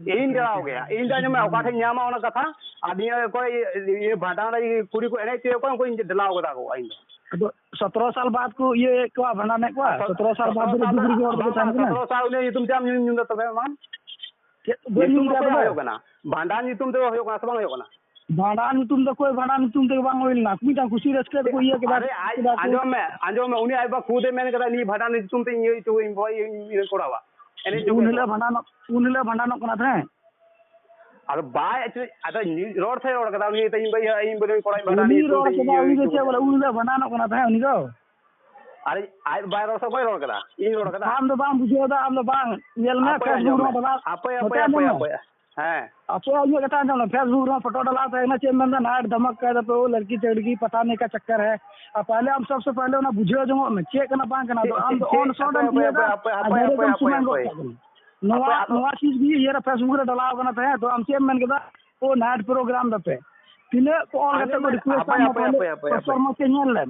ᱤᱧ ᱰᱟᱞᱟᱣ ᱜᱮᱭᱟ᱾ ᱤᱧ ᱫᱚ ᱟᱸᱡᱚᱢ ᱢᱮ, ᱚᱠᱟ ᱴᱷᱮᱱ ᱧᱟᱢᱟ ᱚᱱᱟ ᱠᱟᱛᱷᱟ, ᱟᱨ ᱱᱤᱭᱟᱹ ᱚᱠᱚᱭ ᱤᱭᱟᱹ ᱵᱷᱟᱸᱰᱟᱱ ᱨᱮ ᱠᱩᱲᱤ ᱠᱚ ᱮᱱᱮᱡ ᱦᱚᱪᱚᱭᱟ, ᱚᱠᱚᱭ ᱩᱱᱠᱩᱧ ᱰᱟᱞᱟᱣ ᱠᱟᱫᱟ ᱠᱚ ᱤᱧ ᱫᱚ᱾ ᱟᱫᱚ ᱥᱚᱛᱨᱚ ᱥᱟᱞ ᱵᱟᱫ ᱠᱚ ᱤᱭᱟᱹᱭᱮᱫ ᱠᱚᱣᱟ, ᱵᱷᱟᱸᱰᱟᱱᱮᱫ ᱠᱚᱣᱟ᱾ ᱟᱨ ᱥᱚᱛᱨᱚ ᱥᱟᱞ ᱵᱟᱫ ᱥᱚᱛᱨᱚ ᱫᱚ ᱥᱟᱞ ᱡᱩᱜᱽ ᱨᱮᱜᱮ ᱦᱚᱲ ᱫᱚᱠᱚ ᱵᱟᱝ, ᱛᱟᱦᱮᱱ ᱠᱟᱱᱟ᱾ ᱥᱚᱛᱨᱚ ᱥᱟᱞ ᱩᱱᱤᱭᱟᱜ ᱧᱩᱛᱩᱢ ᱪᱮᱫ ᱮᱢ ᱧᱩ, ᱧᱩ ᱫᱟ ᱛᱚᱵᱮ ᱟᱢ? ᱪᱮᱫ ᱵᱟᱹᱧ ᱧᱩ ᱧᱩᱛᱩᱢ ᱫᱚ ᱠᱟᱫᱟ ᱚᱠᱚᱭ ᱛᱚᱵᱮ? ᱦᱩᱭᱩᱜ ᱠᱟᱱᱟ? ᱵᱷᱟᱸᱰᱟᱱ ᱧᱩᱛᱩᱢ ᱛᱮ ᱦᱩᱭᱩᱜ ᱠᱟᱱᱟ ᱥᱮ ᱵᱟᱝ ᱦᱩᱭᱩᱜ ᱠᱟᱱᱟ? ᱵᱷᱟᱸᱰᱟᱱ ᱧᱩᱛᱩᱢ ᱫᱚ ᱚᱠᱚᱭ ᱵᱷᱟᱸᱰᱟᱱ ᱧᱩᱛᱩᱢ ᱛᱮᱜᱮ ᱵᱟᱝ ᱦᱩᱭ ᱞᱮᱱᱟ᱾ ᱢᱤᱫᱴᱟᱝ ᱠᱩᱥᱤ ᱨᱟᱹᱥᱠᱟᱹ ᱛᱮᱠᱚ ᱤᱭᱟᱹ ᱠᱮᱫᱟ, ᱟᱨᱮ, ᱟᱡ, ᱠᱮᱫᱟ ᱠᱚ᱾ ᱟᱸᱡᱚᱢ ᱢᱮ, ᱟᱸᱡᱚᱢ ᱢᱮ, ᱩᱱᱤ ᱟᱡ ᱵᱟ ᱠᱷᱩᱫ ᱮ ᱢᱮᱱ ᱠᱟᱫᱟ, ᱤᱧ ᱵᱷᱟᱸᱰᱟᱱ ᱧᱩᱛᱩᱢ ᱛᱮ ᱤᱧ ᱤᱭᱟᱹ ᱦᱚᱪᱚ ᱠᱚᱣᱟᱹᱧ, ᱤᱧ ᱠᱚᱲᱟᱣᱟ᱾ ᱮᱱᱮᱡ ᱦᱚᱪᱚ ᱩᱱ ᱠᱚᱣᱟ ᱦᱤᱞᱳᱜ ᱠᱚ᱾ ᱵᱷᱟᱸᱰᱟᱱᱚᱜ, ᱩᱱ ᱦᱤᱞᱳᱜ ᱵᱷᱟᱸᱰᱟᱱᱚᱜ ᱠᱟᱱᱟ ᱛᱟᱦᱮᱸᱫ᱾ ᱟᱫᱚ ᱵᱟᱭ ᱟᱹᱪᱩ-, ᱟᱫᱚ ᱨᱚᱲ ᱛᱮ ᱨᱚᱲ ᱠᱟᱫᱟ, ᱩᱱᱤ ᱤᱧ ᱵᱟᱹᱧ, ᱤᱧ ᱵᱟᱹᱧ ᱠᱚᱲᱟᱧ ᱵᱷᱟᱸᱰᱟᱱ ᱩᱱᱤ ᱧᱩᱛᱩᱢ ᱨᱚᱲ ᱛᱮ ᱠᱮᱫᱟ, ᱤᱭᱟᱹ ᱩᱱᱤ ᱫᱚ ᱦᱚᱪᱚ ᱪᱮᱫ ᱠᱟᱫᱟ᱾ ᱵᱚᱞᱮ, ᱩᱱ ᱦᱤᱞᱳᱜ ᱵᱷᱟᱸᱰᱟᱱᱚᱜ ᱠᱟᱱᱟ ᱛᱟᱦᱮᱸᱫ ᱩᱱᱤ ᱫᱚ᱾ ᱟᱨ ᱟᱡ ᱵᱟᱭ ᱨᱚᱲ ᱥᱮ ᱚᱠᱚᱭ ᱨᱚᱲ ᱠᱟᱫᱟ? ᱤᱧ ᱨᱚᱲ ᱠᱟᱫᱟ? ᱟᱢ ᱫᱚ ᱵᱟᱢ ᱵᱩᱡᱷᱟᱹᱣ ᱫᱟ, ᱟᱢ ᱫᱚ ᱵᱟᱝ᱾ ᱧᱮᱞ ᱢᱮ, ᱦᱟᱯᱳᱭ ᱟᱸᱡᱚᱢ ᱯᱷᱮᱥᱵᱩᱠ ᱢᱮ᱾ ᱨᱮᱦᱚᱸ ᱰᱟᱞᱟᱣ, ᱦᱟᱯᱳᱭ, ᱦᱟᱯᱳᱭ, ᱱᱚᱛᱮ ᱦᱟᱯᱳᱭ, ᱟᱸᱡᱚᱢ ᱢᱮ᱾ ᱦᱟᱯᱳᱭ᱾ ᱦᱮᱸ᱾ ᱟᱯᱮ ᱤᱧᱟᱹᱜ ᱠᱟᱛᱷᱟ ᱟᱸᱡᱚᱢ ᱢᱮ, ᱯᱷᱮᱥᱵᱩᱠ ᱨᱮᱦᱚᱸ ᱯᱷᱳᱴᱳ ᱰᱟᱞᱟᱣ ᱛᱟᱦᱮᱸ ᱠᱟᱱᱟ, ᱪᱮᱫ ᱮᱢ ᱢᱮᱱᱫᱟ, ᱱᱟᱭᱤᱴ ᱫᱷᱟᱢᱟᱠᱟ ᱫᱟ ᱯᱮ, ᱳ ᱞᱟᱲᱠᱤ ᱪᱟᱲᱠᱤ ᱯᱟᱴᱟᱱᱮ ᱠᱟ ᱪᱟᱠᱠᱟᱨ ᱦᱮ᱾ ᱟᱨ ᱯᱟᱦᱞᱮ ᱟᱢ ᱥᱚᱵᱥᱮ ᱯᱟᱦᱞᱮ ᱚᱱᱟ ᱵᱩᱡᱷᱟᱹᱣ ᱡᱚᱝᱚᱜ ᱢᱮ, ᱪᱮᱫ ᱠᱟᱱᱟ ᱵᱟᱝ ᱠᱟᱱᱟ᱾ ᱟᱫᱚ ᱪᱮᱫ, ᱟᱢ ᱪᱮᱫ, ᱫᱚ ᱪᱮᱫ? ᱚᱱ ᱥᱚᱴ ᱦᱟᱯᱳᱭ, ᱮᱢ ᱦᱟᱯᱳᱭ, ᱤᱭᱟᱹᱭᱮᱫᱟ ᱦᱟᱯᱳᱭ, ᱟᱨ ᱦᱟᱯᱳᱭ, ᱰᱟᱭᱨᱮᱠᱴ ᱦᱟᱯᱳᱭ, ᱮᱢ ᱦᱟᱯᱳᱭ, ᱥᱩᱢᱟᱱ ᱜᱚᱫ ᱦᱟᱯᱳᱭ᱾ ᱠᱟᱜ ᱠᱟᱱᱟ᱾ ᱱᱚᱣᱟ, ᱦᱟᱯᱳᱭ, ᱟᱫᱚ ᱱᱚᱣᱟ ᱪᱤᱡᱽ ᱜᱮ ᱤᱭᱟᱹ ᱨᱮ ᱯᱷᱮᱥᱵᱩᱠ ᱨᱮ ᱰᱟᱞᱟᱣ ᱠᱟᱱᱟ ᱛᱟᱦᱮᱸᱫ, ᱛᱚ ᱟᱢ ᱪᱮᱫ ᱮᱢ ᱢᱮᱱ ᱠᱮᱫᱟ? ᱳ ᱱᱟᱭᱤᱴ ᱯᱨᱳᱜᱨᱟᱢ ᱫᱟᱯᱮ, ᱛᱤᱱᱟᱹᱜ ᱠᱚ ᱚᱞ ᱠᱟᱛᱮ ᱟᱸᱡᱚᱢ ᱠᱚ ᱢᱮ, ᱨᱤᱠᱩᱭᱮᱥᱴ ᱦᱟᱯᱳᱭ, ᱟᱢᱟ, ᱦᱟᱯᱳᱭ, ᱯᱟᱦᱞᱮ ᱦᱟᱯᱳᱭ, ᱦᱟᱯᱳᱭ, ᱦᱟᱯᱳᱭ᱾ ᱠᱚᱥᱴᱚᱢ ᱢᱚᱡᱽ ᱛᱮ ᱧᱮᱞ ᱞᱮᱢ᱾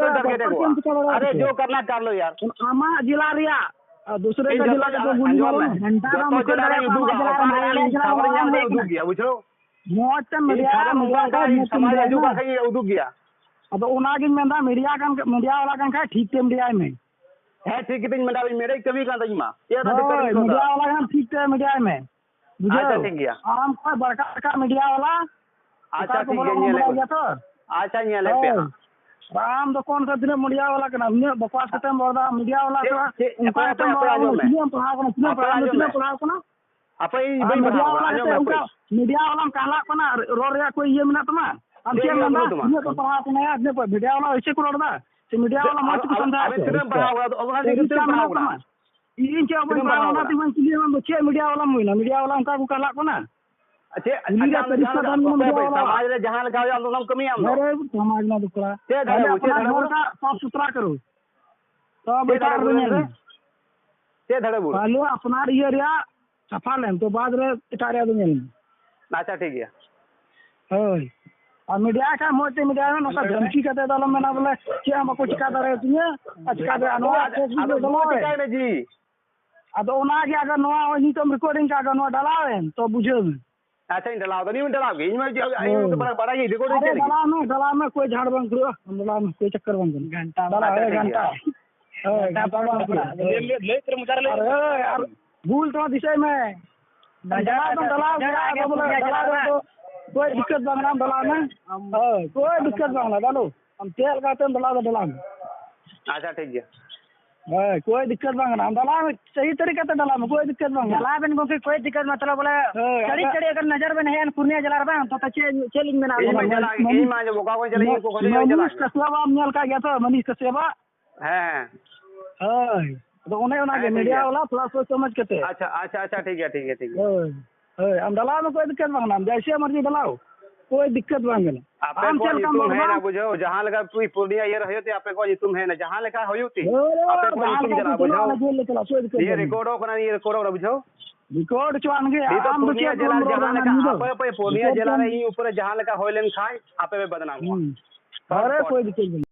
ᱫᱟᱲᱮᱭᱟᱜᱼᱟ, ᱴᱟᱨᱜᱮᱴ ᱵᱚᱨᱠᱚᱨ ᱠᱚᱣᱟ᱾ ᱪᱮᱫ ᱮᱢ ᱪᱤᱠᱟᱹ ᱫᱟᱲᱮᱭᱟᱜᱼᱟ ᱟᱨᱮ ᱠᱤᱪᱷᱩ? ᱡᱳ ᱠᱟᱨᱱᱟ ᱠᱟᱨ ᱞᱳ ᱭᱟᱨ᱾ ᱟᱢᱟᱜ ᱡᱮᱞᱟ ᱨᱮᱭᱟᱜ, ᱟᱨ ᱫᱩᱥᱨᱮ ᱤᱧ ᱠᱟ ᱡᱮᱞᱟ ᱡᱚᱛᱚ ᱨᱮᱫᱚ ᱜᱩᱞᱤ ᱟᱸᱡᱚᱢ ᱢᱟᱨᱚ ᱢᱮ, ᱢᱮ᱾ ᱜᱷᱟᱱᱴᱟ ᱡᱚᱛᱚ ᱨᱟᱢ ᱡᱮᱞᱟ ᱠᱚ ᱨᱮ ᱵᱟᱲᱟᱭᱟ, ᱩᱫᱩᱜᱟ, ᱟᱢ ᱟᱢᱟᱜ ᱡᱮᱞᱟ ᱨᱮ ᱠᱷᱟᱵᱟᱨ ᱧᱟᱢ ᱦᱮᱡ ᱨᱮ ᱠᱟᱱᱟ᱾ ᱩᱫᱩᱜ ᱜᱮᱭᱟ, ᱵᱩᱡᱷᱟᱹᱣ᱾ ᱢᱚᱡᱽ ᱛᱮᱢ ᱤᱧ ᱢᱤᱰᱤᱭᱟ, ᱠᱷᱟᱵᱟᱨ ᱢᱤᱰᱤᱭᱟ ᱩᱫᱩᱜ ᱠᱷᱟᱡ ᱠᱷᱟᱱ ᱤᱧ ᱢᱚᱡᱽ ᱛᱮᱢ ᱥᱟᱢᱟᱡᱽ ᱢᱤᱰᱤᱭᱟ ᱦᱤᱡᱩᱜ ᱢᱮ᱾ ᱠᱷᱟᱡ ᱤᱧ ᱩᱫᱩᱜ ᱜᱮᱭᱟ᱾ ᱟᱫᱚ ᱚᱱᱟᱜᱤᱧ ᱢᱮᱱᱫᱟ, ᱢᱤᱰᱤᱭᱟ ᱠᱟᱱ, ᱢᱤᱰᱤᱭᱟ ᱣᱟᱞᱟ ᱠᱟᱱ ᱠᱷᱟᱡ ᱴᱷᱤᱠ ᱛᱮ ᱢᱤᱰᱤᱭᱟᱭ ᱢᱮ᱾ ᱦᱮᱸ, ᱴᱷᱤᱠ ᱜᱮᱛᱤᱧ ᱢᱮᱱᱫᱟ, ᱤᱧ ᱢᱮᱰᱮᱡ ᱠᱟᱹᱢᱤ ᱠᱟᱱ ᱛᱟᱹᱧ ᱢᱟ᱾ ᱪᱮᱫ ᱨᱮᱱᱟᱜ ᱰᱤᱥᱴᱟᱵ ᱦᱳᱭ, ᱠᱟᱱᱟ? ᱢᱤᱰᱤᱭᱟ ᱣᱟᱞᱟ ᱠᱟᱱ ᱴᱷᱤᱠ ᱛᱮ ᱢᱤᱰᱤᱭᱟᱭ ᱢᱮ᱾ ᱟᱪᱪᱷᱟ, ᱵᱩᱡᱷᱟᱹᱣ? ᱴᱷᱤᱠ ᱜᱮᱭᱟ᱾ ᱟᱢ ᱠᱷᱚᱡ ᱵᱟᱲᱠᱟ ᱵᱟᱲᱠᱟ ᱢᱤᱰᱤᱭᱟ ᱣᱟᱞᱟ, ᱟᱪᱪᱷᱟ, ᱚᱠᱟ ᱠᱚ ᱴᱷᱤᱠ ᱵᱚᱞᱚ ᱜᱮᱭᱟ, ᱵᱟᱢ ᱧᱮᱞᱮᱫ ᱵᱟᱲᱟᱭ ᱠᱚᱣᱟ᱾ ᱜᱮᱭᱟ ᱛᱚ? ᱟᱪᱪᱷᱟ, ᱧᱮᱞᱮᱫ ᱯᱮᱭᱟ ᱦᱳᱭ᱾ ᱦᱟᱸᱜ᱾ ᱟᱨ ᱟᱢ ᱫᱚ ᱠᱚᱱ ᱥᱮ ᱛᱤᱱᱟᱹᱜ ᱢᱤᱰᱤᱭᱟ ᱣᱟᱞᱟ ᱠᱟᱱᱟᱢ? ᱩᱱᱟᱹᱜ ᱵᱚᱠᱣᱟᱥ ᱠᱟᱛᱮᱢ ᱨᱚᱲ ᱫᱟ, ᱢᱤᱰᱤᱭᱟ ᱣᱟᱞᱟ ᱪᱮᱫ, ᱥᱮ ᱵᱟᱝ? ᱪᱮᱫ, ᱚᱱᱠᱟ ᱦᱟᱯᱳᱭ, ᱠᱟᱛᱮᱢ ᱦᱟᱯᱳᱭ, ᱨᱚᱲ ᱦᱟᱯᱳᱭ, ᱠᱟᱱᱟ᱾ ᱟᱸᱡᱚᱢ ᱢᱮ᱾ ᱛᱤᱱᱟᱹᱜ ᱮᱢ ᱯᱟᱲᱦᱟᱣ ᱠᱟᱱᱟ? ᱛᱤᱱᱟᱹᱜ ᱦᱟᱯᱳᱭ, ᱯᱟᱲᱦᱟᱣ ᱠᱟᱱᱟ? ᱟᱸᱡᱚᱢ ᱢᱮ᱾ ᱛᱤᱱᱟᱹᱜ ᱮᱢ ᱯᱟᱲᱦᱟᱣ ᱠᱟᱱᱟ? ᱟᱯᱮ ᱤᱧ ᱟᱨ ᱵᱟᱹᱧ ᱢᱤᱰᱤᱭᱟ ᱯᱟᱲᱦᱟᱣ ᱠᱟᱱᱟ, ᱣᱟᱞᱟ ᱟᱸᱡᱚᱢ ᱥᱮ ᱢᱮ ᱚᱱᱠᱟ ᱦᱟᱯᱳᱭ᱾ ᱢᱤᱰᱤᱭᱟ ᱣᱟᱞᱟᱢ ᱠᱟᱦᱞᱟᱜ ᱠᱟᱱᱟ, ᱨᱚᱲ ᱨᱮᱭᱟᱜ ᱠᱚ ᱤᱭᱟᱹ ᱢᱮᱱᱟᱜ ᱛᱟᱢᱟ? ᱟᱢ ᱪᱮᱫ ᱪᱮᱫ ᱮᱢ ᱤᱭᱟᱹ ᱢᱮᱱᱫᱟ? ᱵᱟᱹᱱᱩᱜ ᱛᱟᱢᱟ? ᱛᱤᱱᱟᱹᱜ ᱠᱚ ᱯᱟᱲᱦᱟᱣ ᱠᱟᱱᱟ ᱭᱟ? ᱛᱤᱱᱟᱹᱜ ᱠᱚ ᱢᱤᱰᱤᱭᱟ ᱣᱟᱞᱟ ᱦᱚᱭ ᱪᱮᱫ ᱠᱚ ᱨᱚᱲ ᱫᱟ? ᱥᱮ ᱢᱤᱰᱤᱭᱟ ᱟᱵᱮ, ᱣᱟᱞᱟ ᱢᱚᱡᱽ ᱟᱵᱮ, ᱛᱮᱠᱚ ᱟᱵᱮ ᱥᱟᱢᱡᱷᱟᱣ ᱛᱤᱱᱟᱹᱜ ᱮᱢ ᱠᱚᱣᱟ? ᱯᱟᱲᱦᱟᱣ ᱠᱟᱫᱟ? ᱚᱱᱟ ᱞᱟᱹᱜᱤᱫ ᱛᱤᱱᱟᱹᱜ ᱮᱢ ᱛᱤᱱᱟᱹᱜ ᱮᱢ ᱯᱟᱲᱦᱟᱣ ᱯᱟᱲᱦᱟᱣ ᱠᱟᱱᱟ? ᱠᱟᱱᱟ? ᱤᱧ ᱪᱮᱫ ᱦᱚᱸ ᱵᱟᱹᱧ ᱛᱤᱱᱟᱹᱜ ᱮᱢ ᱯᱟᱲᱦᱟᱣ ᱯᱟᱲᱦᱟᱣ ᱠᱟᱱᱟ? ᱠᱟᱱᱟ? ᱛᱤᱧ ᱵᱟᱹᱧ ᱠᱩᱞᱤᱭᱮᱫ ᱢᱮᱭᱟ, ᱪᱮᱫ ᱢᱤᱰᱤᱭᱟ ᱣᱟᱞᱟᱢ ᱦᱩᱭᱱᱟ? ᱢᱤᱰᱤᱭᱟ ᱣᱟᱞᱟ ᱚᱱᱠᱟ ᱠᱚ ᱠᱟᱦᱞᱟᱜ ᱠᱟᱱᱟ? ᱪᱮᱫ? ᱩᱱᱤ ᱟᱪᱪᱷᱟ, ᱨᱮ ᱟᱢ ᱫᱚ ᱛᱤᱨᱤᱥ ᱡᱟᱦᱟᱸ ᱴᱟᱠᱟ ᱞᱮᱠᱟ ᱫᱟᱢ ᱚᱠᱚᱭ ᱢᱤᱰᱤᱭᱟ ᱯᱮ ᱣᱟᱞᱟ᱾ ᱥᱟᱢᱟᱡᱽ ᱨᱮ ᱡᱟᱦᱟᱸ ᱞᱮᱠᱟ ᱦᱩᱭᱩᱜᱼᱟ, ᱟᱢ ᱫᱚ ᱚᱱᱟᱢ ᱠᱟᱹᱢᱤᱭᱟ ᱟᱢ ᱫᱚ? ᱦᱮᱸ ᱨᱮ, ᱥᱚᱢᱟᱡᱽ ᱨᱮᱱᱟᱜ ᱫᱚ ᱠᱚᱲᱟ᱾ ᱪᱮᱫ ᱛᱟᱦᱞᱮ ᱫᱷᱟᱨᱮ ᱵᱩᱡᱷᱟᱹᱣ ᱟᱯᱱᱟᱨ ᱫᱷᱟᱨᱮ ᱦᱚᱲ ᱵᱩᱡᱷᱟᱹᱣ? ᱠᱟᱜ ᱥᱟᱯ ᱥᱩᱛᱨᱟ ᱠᱟᱨᱚ᱾ ᱛᱚ ᱪᱮᱫ ᱵᱮᱴᱟ ᱫᱷᱟᱨᱮ ᱨᱮ ᱵᱩᱡᱷᱟᱹᱣ ᱧᱮᱞ ᱢᱮ? ᱢᱮ᱾ ᱪᱮᱫ ᱫᱷᱟᱨᱮ ᱵᱩᱡᱷᱟᱹᱣ? ᱯᱟᱦᱞᱮ ᱟᱯᱱᱟᱨ ᱤᱭᱟᱹ ᱨᱮᱭᱟᱜ ᱥᱟᱯᱷᱟ ᱞᱮᱢ, ᱛᱚ ᱵᱟᱫᱽ ᱨᱮ ᱮᱴᱟᱜ ᱨᱮᱭᱟᱜ ᱫᱚ ᱧᱮᱞ ᱢᱮ᱾ ᱟᱪᱪᱷᱟ, ᱴᱷᱤᱠ ᱜᱮᱭᱟ᱾ ᱦᱳᱭ᱾ ᱟᱨ ᱢᱤᱰᱤᱭᱟ ᱠᱷᱟᱱ ᱢᱚᱡᱽ ᱛᱮ ᱢᱤᱰᱤᱭᱟ ᱢᱮ, ᱱᱚᱝᱠᱟ ᱫᱷᱟᱢᱠᱤ ᱠᱟᱛᱮ ᱫᱚ ᱟᱞᱚᱢ ᱢᱮᱱᱟ ᱵᱚᱞᱮ ᱪᱮᱫ ᱦᱚᱸ ᱵᱟᱠᱚ ᱪᱤᱠᱟ ᱫᱟᱲᱮᱭᱟᱛᱤᱧᱟ᱾ ᱟᱨ ᱪᱤᱠᱟ ᱫᱟᱲᱮᱭᱟᱜᱼᱟ ᱱᱚᱣᱟ ᱟᱫᱚ, ᱯᱷᱮᱥᱵᱩᱠ ᱟᱫᱚ ᱨᱮ ᱫᱚ ᱱᱚᱣᱟ ᱵᱚᱞᱮ᱾ ᱪᱤᱠᱟᱭ ᱢᱮ ᱡᱤ᱾ ᱟᱫᱚ ᱚᱱᱟᱜᱮ ᱟᱫᱚ ᱱᱚᱣᱟ ᱱᱚᱜᱼᱚᱭ ᱱᱤᱛᱚᱜ ᱮᱢ ᱨᱮᱠᱚᱨᱰᱤᱝ ᱠᱟᱜ ᱫᱚ ᱱᱚᱣᱟ ᱰᱟᱞᱟᱣ ᱮᱱ ᱛᱚ ᱵᱩᱡᱷᱟᱹᱣ ᱢᱮ᱾ ᱟᱪᱪᱷᱟᱧ ᱰᱟᱞᱟᱣ ᱫᱟ, ᱱᱤᱭᱟᱹ ᱰᱟᱞᱟᱣ ᱜᱮ, ᱤᱧ ᱢᱟ ᱡᱚ-, ᱤᱧ ᱦᱳᱭ᱾ ᱢᱟ ᱵᱟᱲᱟᱭ ᱜᱮ, ᱨᱮᱠᱚᱨᱰ ᱟᱨᱮ ᱪᱮᱫ ᱞᱟᱹᱜᱤᱫ? ᱰᱟᱞᱟᱣ ᱢᱮ, ᱰᱟᱞᱟᱣ ᱢᱮ, ᱠᱳᱭ ᱡᱷᱟᱲ ᱵᱟᱝ ᱠᱷᱩᱞᱟᱹᱜᱼᱟ, ᱰᱟᱞᱟᱣ ᱢᱮ, ᱠᱳᱭ ᱪᱟᱠᱠᱟᱨ ᱵᱟᱝ ᱠᱟᱱᱟ᱾ ᱜᱷᱟᱱᱴᱟ ᱰᱟᱞᱟᱣ, ᱵᱟᱝ ᱦᱳᱭ, ᱠᱟᱱᱟ᱾ ᱜᱷᱟᱱᱴᱟ᱾ ᱦᱳᱭ, ᱜᱷᱟᱱᱴᱟ ᱵᱟᱝ ᱠᱷᱩᱞᱟᱹᱜᱼᱟ᱾ ᱞᱟᱹᱭ, ᱞᱟᱹᱭ, ᱞᱟᱹᱭ ᱩᱛᱟᱹᱨ ᱢᱚᱪᱟ ᱨᱮ ᱞᱟᱹᱭ᱾ ᱟᱨ, ᱦᱳᱭ, ᱟᱨ ᱵᱷᱩᱞ ᱛᱮᱦᱚᱸ ᱫᱤᱥᱟᱹᱭ ᱢᱮ, ᱰᱟᱞᱟᱣ ᱫᱚᱢ ᱰᱟᱞᱟᱣ ᱜᱮᱭᱟ, ᱟᱫᱚ ᱵᱚᱞᱮ ᱰᱟᱞᱟᱣ ᱨᱮ ᱫᱚ ᱠᱳᱭ ᱫᱤᱠᱠᱟᱛ ᱵᱟᱝ ᱠᱟᱱᱟ, ᱰᱟᱞᱟᱣ ᱢᱮ᱾ ᱦᱳᱭ, ᱠᱳᱭ ᱫᱤᱠᱠᱟᱛ ᱵᱟᱝ ᱠᱟᱱᱟ, ᱰᱟᱞᱟᱣ᱾ ᱟᱢ ᱪᱮᱫ ᱞᱮᱠᱟᱛᱮᱢ ᱰᱟᱞᱟᱣ ᱫᱟ, ᱰᱟᱞᱟᱣ ᱢᱮ᱾ ᱟᱪᱪᱷᱟ, ᱴᱷᱤᱠ ᱜᱮᱭᱟ᱾ ᱦᱳᱭ, ᱠᱳᱭ ᱫᱤᱠᱠᱟᱛ ᱵᱟᱝ ᱠᱟᱱᱟ, ᱟᱢ ᱰᱟᱞᱟᱣ ᱢᱮ, ᱥᱟᱦᱤ ᱛᱟᱹᱨᱤᱠᱟ ᱛᱮ ᱰᱟᱞᱟᱣ ᱢᱮ, ᱠᱳᱭ ᱫᱤᱠᱠᱟᱛ ᱵᱟᱝ ᱠᱟᱱᱟ᱾ ᱰᱟᱞᱟᱣ ᱵᱮᱱ ᱜᱚᱢᱠᱮ, ᱠᱳᱭ ᱫᱤᱠᱠᱟᱛ ᱢᱚᱛᱞᱚᱵ ᱵᱚᱞᱮ ᱦᱳᱭ, ᱪᱟᱹᱲᱤ ᱟᱪᱪᱷᱟ᱾ ᱪᱟᱹᱲᱤ ᱟᱜᱟᱨ ᱱᱚᱡᱚᱨ ᱵᱮᱱ ᱦᱮᱡ ᱮᱱ ᱯᱩᱨᱱᱤᱭᱟ ᱡᱮᱞᱟ ᱨᱮ ᱵᱟᱝ, ᱛᱚ, ᱛᱚ ᱪᱮᱫ, ᱪᱮᱫ ᱞᱤᱧ ᱢᱮᱱᱟ? ᱤᱧ ᱢᱟ ᱢᱟᱹᱱᱤᱥ, ᱪᱟᱞᱟᱜ ᱜᱮ, ᱤᱧ ᱢᱟ ᱚᱠᱟ ᱠᱚᱧ ᱪᱟᱞᱟᱜ, ᱤᱧ ᱠᱚ ᱠᱷᱚᱡ ᱤᱧ ᱢᱟᱹᱱᱤᱥ ᱪᱟᱞᱟᱜ ᱜᱮ᱾ ᱠᱟᱥᱭᱟᱯ ᱟᱢ ᱧᱮᱞ ᱠᱟᱜ ᱜᱮᱭᱟ ᱛᱚ, ᱢᱟᱹᱱᱤᱥ ᱠᱟᱥᱭᱟᱯ ᱟᱜ? ᱦᱮᱸ, ᱦᱮᱸ᱾ ᱦᱳᱭ᱾ ᱟᱫᱚ ᱚᱱᱮ ᱚᱱᱟ ᱜᱮ, ᱦᱮᱸ, ᱴᱷᱤᱠ ᱢᱤᱰᱤᱭᱟ ᱜᱮᱭᱟ᱾ ᱵᱟᱞᱟ ᱯᱞᱟᱥ ᱦᱚᱭ ᱥᱚᱢᱟᱡᱽ ᱠᱟᱛᱮ᱾ ᱟᱪᱪᱷᱟ, ᱟᱪᱪᱷᱟ, ᱟᱪᱪᱷᱟ, ᱴᱷᱤᱠ ᱜᱮᱭᱟ, ᱴᱷᱤᱠ ᱜᱮᱭᱟ, ᱴᱷᱤᱠ ᱜᱮᱭᱟ᱾ ᱦᱳᱭ᱾ ᱦᱳᱭ, ᱟᱢ ᱰᱟᱞᱟᱣ ᱢᱮ, ᱠᱳᱭ ᱫᱤᱠᱠᱟᱛ ᱵᱟᱝ ᱠᱟᱱᱟ, ᱟᱢ ᱡᱟᱭᱥᱮ ᱢᱟᱨᱡᱤ ᱰᱟᱞᱟᱣ᱾ ᱠᱳᱭ ᱫᱤᱠᱠᱟᱛ ᱵᱟᱝ ᱠᱟᱱᱟ᱾ ᱟᱯᱮ ᱟᱢ ᱠᱚᱣᱟᱜ ᱪᱮᱫ ᱞᱮᱠᱟᱢ ᱧᱩᱛᱩᱢ ᱨᱚᱲ ᱦᱮᱡ ᱮᱱᱟ, ᱵᱟᱝ? ᱵᱩᱡᱷᱟᱹᱣ? ᱡᱟᱦᱟᱸ ᱞᱮᱠᱟ ᱯᱩ-, ᱯᱩᱨᱱᱤᱭᱟ ᱤᱭᱟᱹ ᱨᱮ ᱦᱩᱭᱩᱜ ᱛᱮ, ᱟᱯᱮ ᱠᱚᱣᱟᱜ ᱧᱩᱛᱩᱢ ᱦᱮᱡ ᱮᱱᱟ, ᱡᱟᱦᱟᱸ ᱞᱮᱠᱟ ᱦᱩᱭᱩᱜ ᱛᱮ, ᱦᱳᱭ, ᱟᱯᱮ ᱠᱚᱣᱟᱜ ᱡᱟᱦᱟᱸ ᱧᱩᱛᱩᱢ ᱞᱮᱠᱟ ᱪᱟᱞᱟᱜᱼᱟ, ᱪᱟᱞᱟᱜ, ᱵᱩᱡᱷᱟᱹᱣ? ᱚᱱᱟ ᱡᱮᱞ ᱞᱮ ᱪᱟᱞᱟᱜ, ᱠᱳᱭ ᱫᱤᱠᱠᱟᱛ ᱱᱤᱭᱟᱹ ᱵᱟᱝ ᱠᱟᱱᱟ᱾ ᱨᱮᱠᱚᱨᱰᱚᱜ ᱠᱟᱱᱟ, ᱱᱤᱭᱟᱹ ᱨᱮᱠᱚᱨᱰᱚᱜ ᱠᱟᱱᱟ, ᱵᱩᱡᱷᱟᱹᱣ? ᱨᱮᱠᱚᱨᱰ ᱦᱚᱪᱚᱣᱟᱱ ᱜᱮ, ᱱᱤᱛᱚᱜ ᱟᱢ ᱫᱚ ᱯᱩᱨᱱᱤᱭᱟ ᱪᱮᱫ ᱡᱮᱞᱟ ᱨᱮ ᱨᱚᱲ ᱡᱟᱦᱟᱸ ᱠᱟᱱᱟ ᱞᱮᱠᱟ, ᱱᱤᱭᱟᱹ ᱫᱚ? ᱦᱟᱯᱮ, ᱦᱟᱯᱮ, ᱯᱩᱨᱱᱤᱭᱟ ᱨᱮᱠᱚᱨᱰ ᱡᱮᱞᱟ ᱨᱮ ᱦᱚᱪᱚᱣᱟᱱ ᱤᱧ ᱩᱯᱚᱨᱮ ᱡᱟᱦᱟᱸ ᱞᱮᱠᱟ ᱦᱩᱭ ᱞᱮᱱ ᱠᱷᱟᱡ, ᱟᱯᱮ ᱯᱮ ᱵᱟᱫᱱᱟᱢᱚᱜᱼᱟ᱾ ᱦᱩᱸ᱾ ᱥᱚᱴ ᱟᱨᱮ ᱠᱚᱴ᱾ ᱠᱳᱭ ᱫᱤᱠᱠᱟᱛ ᱵᱟᱝ᱾